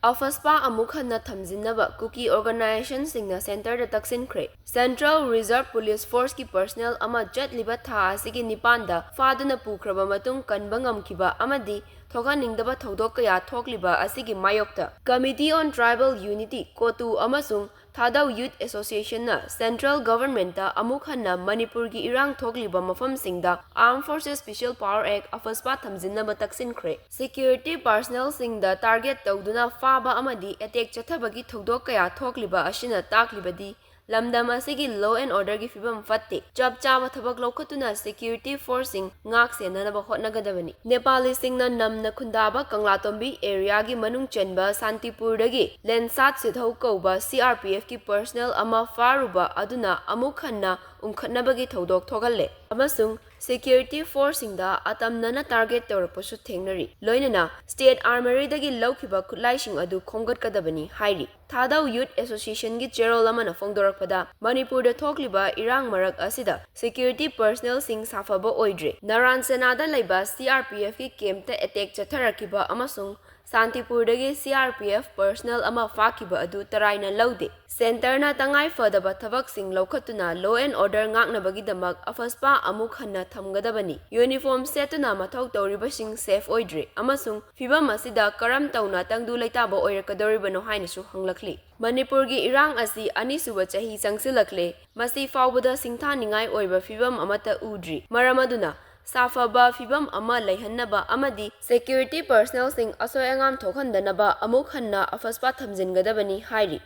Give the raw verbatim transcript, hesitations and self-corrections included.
ꯑꯐꯁꯄꯥ ꯑꯃꯨꯛ ꯍꯟꯅ ꯊꯝꯖꯤꯟꯅꯕ ꯀꯨꯀꯤ ꯑꯣꯔꯒꯅꯥꯏꯖꯦꯁꯟꯁꯤꯡꯅ ꯁꯦꯟꯇꯔꯗ ꯇꯛꯁꯤꯟꯈ꯭ꯔꯦ꯫ ꯁꯦꯟꯇ꯭ꯔꯦꯜ ꯔꯤꯖꯔꯚ ꯄꯨꯂꯤꯁ ꯐꯣꯔꯁꯀꯤ ꯄꯔꯁꯅꯦꯜ ꯑꯃ ꯆꯠꯂꯤꯕ ꯊꯥ ꯑꯁꯤꯒꯤ ꯅꯤꯄꯥꯟꯗ ꯐꯥꯗꯨꯅ ꯄꯨꯈ꯭ꯔꯕ ꯃꯇꯨꯡ ꯀꯟꯕ ꯉꯝꯈꯤꯕ ꯑꯃꯗꯤ ꯊꯣꯛꯍꯟꯅꯤꯡꯗꯕ ꯊꯧꯗꯣꯛ ꯀꯌꯥ ꯊꯣꯛꯂꯤꯕ ꯑꯁꯤꯒꯤ ꯃꯥꯌꯣꯛꯇ Committee on Tribal Unity, ꯀꯣꯇꯨ, ꯑꯃꯁꯨꯡ ꯊꯥꯗꯧ ꯌꯨꯊ ꯑꯦꯁꯣꯁꯤꯌꯦꯁꯟꯅ ꯁꯦꯟꯇ꯭ꯔꯦꯜ ꯒꯚꯔꯟꯃꯦꯟꯠꯇ ꯑꯃꯨꯛ ꯍꯟꯅ ꯃꯅꯤꯄꯨꯔꯒꯤ ꯏꯔꯥꯡ ꯊꯣꯛꯂꯤꯕ ꯃꯐꯝꯁꯤꯡꯗ Armed Forces Special Power Act, ꯑꯐꯁꯄꯥ ꯊꯝꯖꯤꯟꯅꯕ ꯇꯛꯁꯤꯟꯈ꯭ꯔꯦ꯫ ꯁꯦꯀ꯭ꯌꯨꯔꯤꯇꯤ ꯄꯔꯁꯅꯦꯜꯁꯤꯡꯗ ꯇꯥꯔꯒꯦꯠ ꯇꯧꯗꯨꯅ ꯐꯥꯕ ꯑꯃꯗꯤ ꯑꯦꯇꯦꯛ ꯆꯠꯊꯕꯒꯤ ꯊꯧꯗꯣꯛ ꯀꯌꯥ ꯊꯣꯛꯂꯤꯕ ꯑꯁꯤꯅ ꯇꯥꯛꯂꯤꯕꯗꯤ ꯂꯝꯗꯝ ꯑꯁꯤꯒꯤ law and orderꯒꯤ ꯐꯤꯕꯝ ꯐꯠꯇꯦ꯫ ꯆꯞ ꯆꯥꯕ ꯊꯕꯛ ꯂꯧꯈꯠꯇꯨꯅ ꯁꯦꯀ꯭ꯌꯨꯔꯤꯇꯤ ꯐꯣꯔꯁꯁꯤꯡ ꯉꯥꯛ ꯁꯦꯟꯅꯅꯕ ꯍꯣꯠꯅꯒꯗꯕꯅꯤ꯫ ꯅꯦꯄꯥꯂꯤꯁꯤꯡꯅ ꯅꯝꯅ ꯈꯨꯟꯗꯥꯕ ꯀꯪꯂꯥꯇꯣꯝꯕꯤ ꯑꯦꯔꯤꯌꯥꯒꯤ ꯃꯅꯨꯡ ꯆꯟꯕ ꯁꯥꯟꯇꯤꯄꯨꯔꯗꯒꯤ ꯂꯦꯟꯁꯥꯠ ꯁꯤꯙꯧ ꯀꯧꯕ ꯁꯤ ꯑꯥꯔ ꯄꯤ ꯑꯦꯐꯀꯤ ꯄꯔꯁꯅꯦꯜ ꯑꯃ ꯐꯥꯔꯨꯕ ꯑꯗꯨꯅ ꯑꯃꯨꯛ ꯍꯟꯅ ꯎꯪꯈꯠꯅꯕꯒꯤ ꯊꯧꯗꯣꯛ ꯊꯣꯛꯍꯜꯂꯦ ꯑꯃꯁꯨꯡ ꯁꯦꯀ꯭ꯌꯨꯔꯤꯇꯤ ꯐꯣꯔꯁꯁꯤꯡꯗ ꯑꯇꯝꯅꯅ ꯇꯥꯔꯒꯦꯠ ꯇꯧꯔꯛꯄꯁꯨ ꯊꯦꯡꯅꯔꯤ꯫ ꯂꯣꯏꯅꯅ ꯁ꯭ꯇꯦꯠ ꯑꯥꯔꯃꯔꯤꯗꯒꯤ ꯂꯧꯈꯤꯕ ꯈꯨꯠꯂꯥꯏꯁꯤꯡ ꯑꯗꯨ ꯈꯣꯝꯒꯠꯀꯗꯕꯅꯤ ꯍꯥꯏꯔꯤ꯫ ꯊꯥꯗꯧ ꯌꯨꯊ ꯑꯦꯁꯣꯁꯤꯌꯦꯁꯟꯒꯤ ꯆꯦꯔꯣꯜ ꯑꯃꯅ ꯐꯣꯡꯗꯣꯔꯛꯄꯗ, ꯃꯅꯤꯄꯨꯔꯗ ꯊꯣꯛꯂꯤꯕ ꯏꯔꯥꯡ ꯃꯔꯛ ꯑꯁꯤꯗ ꯁꯦꯀ꯭ꯌꯨꯔꯤꯇꯤ ꯄꯔꯁꯅꯦꯜꯁꯤꯡ ꯁꯥꯐꯕ ꯑꯣꯏꯗ꯭ꯔꯦ꯫ ꯅꯥꯔꯥꯟ ꯁꯦꯅꯥꯗ ꯂꯩꯕ ꯁꯤ ꯑꯥꯔ ꯄꯤ ꯑꯦꯐꯀꯤ ꯀꯦꯝꯞꯇ ꯑꯦꯇꯦꯛ ꯆꯠꯊꯔꯛꯈꯤꯕ ꯑꯃꯁꯨꯡ ꯁꯥꯟꯇꯤꯄꯨꯔꯗꯒꯤ C R P F personal ꯑꯃ ꯐꯥꯈꯤꯕ ꯑꯗꯨ ꯇꯔꯥꯏꯅ ꯂꯧꯗꯦ꯫ ꯁꯦꯟꯇꯔꯅ ꯇꯉꯥꯏ ꯐꯗꯕ ꯊꯕꯛꯁꯤꯡ ꯂꯧꯈꯠꯇꯨꯅ law and order ꯉꯥꯛꯅꯕꯒꯤꯗꯃꯛ ꯑꯐꯁꯄꯥ ꯑꯃꯨꯛ ꯍꯟꯅ ꯊꯝꯒꯗꯕꯅꯤ꯫ ꯌꯨꯅꯤꯐꯣꯔꯝ ꯁꯦꯠꯇꯨꯅ ꯃꯊꯧ ꯇꯧꯔꯤꯕꯁꯤꯡ ꯁꯦꯐ ꯑꯣꯏꯗ꯭ꯔꯤ ꯑꯃꯁꯨꯡ ꯐꯤꯚꯝ ꯑꯁꯤꯗ ꯀꯔꯝ ꯇꯧꯅ ꯇꯪꯗꯨ ꯂꯩꯇꯥꯕ ꯑꯣꯏꯔꯛꯀꯗꯧꯔꯤꯕꯅꯣ ꯍꯥꯏꯅꯁꯨ ꯍꯪꯂꯛꯂꯤ꯫ ꯃꯅꯤꯄꯨꯔꯒꯤ ꯏꯔꯥꯡ ꯑꯁꯤ ꯑꯅꯤꯁꯨꯕ ꯆꯍꯤ ꯆꯪꯁꯤꯜꯂꯛꯂꯦ꯫ ꯃꯁꯤ ꯐꯥꯎꯕꯗ ꯁꯤꯡꯊꯥꯅꯤꯡꯉꯥꯏ ꯑꯣꯏꯕ ꯐꯤꯚꯝ ꯑꯃꯠꯇ ꯎꯗ꯭ꯔꯤ꯫ ꯃꯔꯝ ꯑꯗꯨꯅ ꯁꯥꯐꯕ ꯐꯤꯚꯝ ꯑꯃ ꯂꯩꯍꯟꯅꯕ ꯑꯃꯗꯤ ꯁꯦꯀ꯭ꯌꯨꯔꯤꯇꯤ ꯄꯔꯁꯅꯦꯜꯁꯤꯡ ꯑꯁꯣꯏ ꯑꯉꯥꯝ ꯊꯣꯛꯍꯟꯗꯅꯕ ꯑꯃꯨꯛ ꯍꯟꯅ ꯑꯐꯁꯄꯥ ꯊꯝꯖꯤꯟꯒꯗꯕꯅꯤ ꯍꯥꯏꯔꯤ꯫